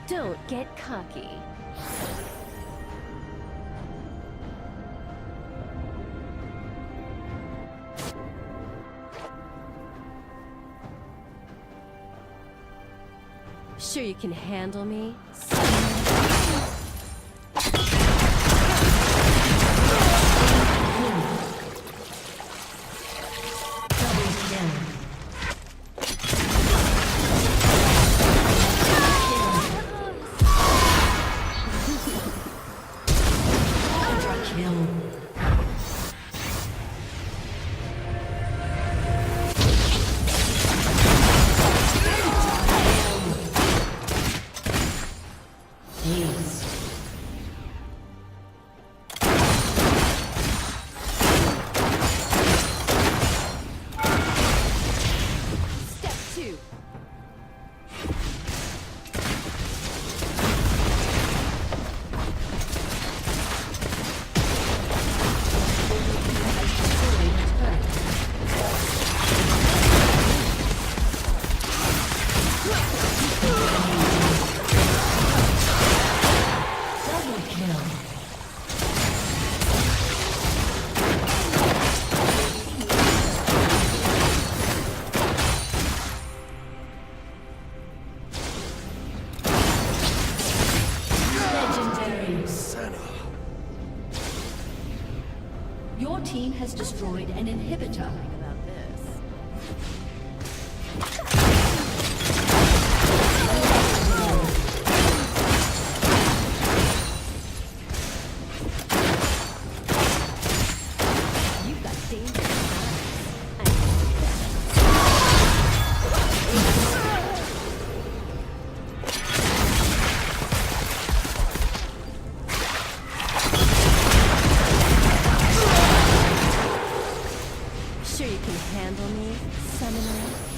Don't get cocky. Sure you can handle me? Step two. Double kill. Legendary. Senna. Your team has destroyed an inhibitor. You've got dangerous eyes. I know that. Sure you can handle me, summoner?